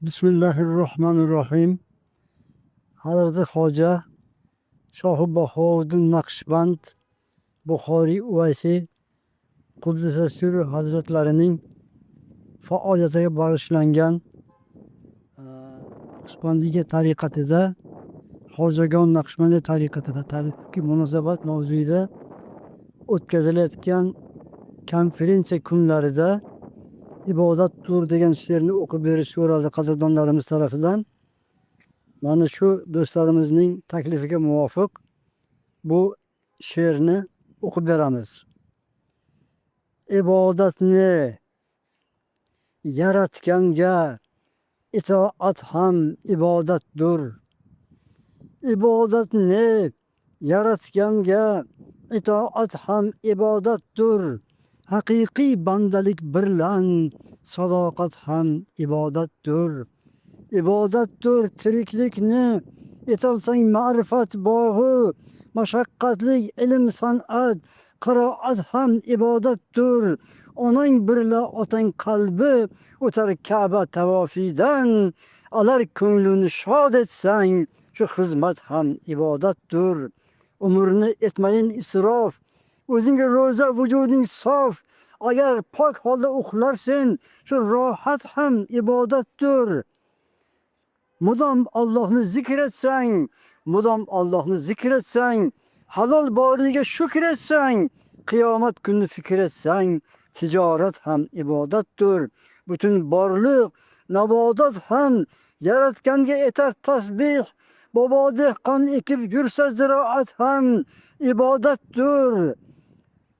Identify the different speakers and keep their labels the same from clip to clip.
Speaker 1: Bismillahirrohmanirrohim. Hazrati Xoja Shohi Bahovuddin Naqshband Buxoriy Uvaysiy Quddisa Sirru hazratlarining faoliyatiga bag'ishlangan Naqshbandiyga tariqatida, Xojagon Naqshbandiya tariqatida tarixiy munosabat mavzuida o'tkazilayotgan konferensiya kunlarida ibodatdir degan she'rni o'qib berish so'raldi qadrdonlarimiz tarafidan. Mana shu do'stlarimizning taklifiga muvofiq bu she'rni o'qib beramiz. Ibodatni yaratganga itoat ham ibodatdir. Ibodatni yaratganga itoat ham ibodatdir. Haqiqiy bandalik birlan sadoqat ham ibodatdir. Ibodatdir tiriklikni etolsang ma'rifat bog'i, mashaqqatli ilm san'at, qiroat ham ibodatdir. Onang birla otang qalbi o'tar Ka'ba tavofidan, alar ko'nglini shod etsang, shu xizmat ham ibodatdir. Umrni etmayin isrof, o'zingga ro'za vujuding sof, agar pok holda uxlarsen, shu rohat ham ibodatdir. Mudom Allohni zikr etsang, mudom Allohni zikr etsang, halol borligiga shukr etsang, qiyomat kunini fikr etsang, tijorat ham ibodatdir. Butun borliq, nabodat ham yaratganga etar tasbih, bobo dehqon ekib yursa ziroat ham ibodatdir.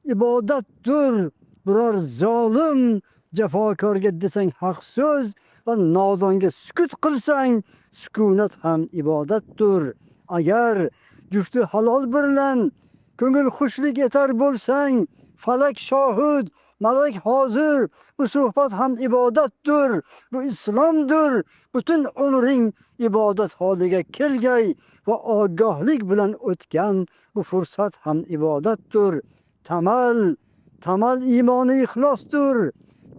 Speaker 1: Ibodatdir. Biror zolim jafokorga desang haq so'z va nodonga sukut qilsang, sukunat ham ibodatdir. Agar jufti halol birlan ko'ngil xushlik etar bo'lsang, falak shohid, malak hozir, bu suhbat ham ibodatdir, bu islomdir. Butun umring ibodat holiga kelgay va ogohlik bilan o'tgan bu fursat ham ibodatdir. Tamal, tamal iymoni ixlosdir.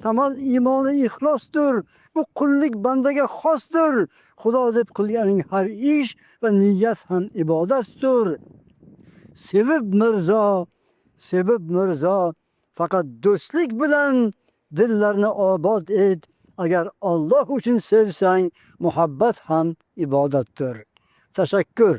Speaker 1: Tamal iymoni ixlosdir. Bu qullik bandaga xosdir. Xudo deb qilganing har ish va niyat ham ibodatdir. Sevib Mirzo, sevib Mirzo, faqat do'stlik bilan dillarni obod et. Agar Alloh uchun sevsang, muhabbat ham ibodatdir. Tashakkur.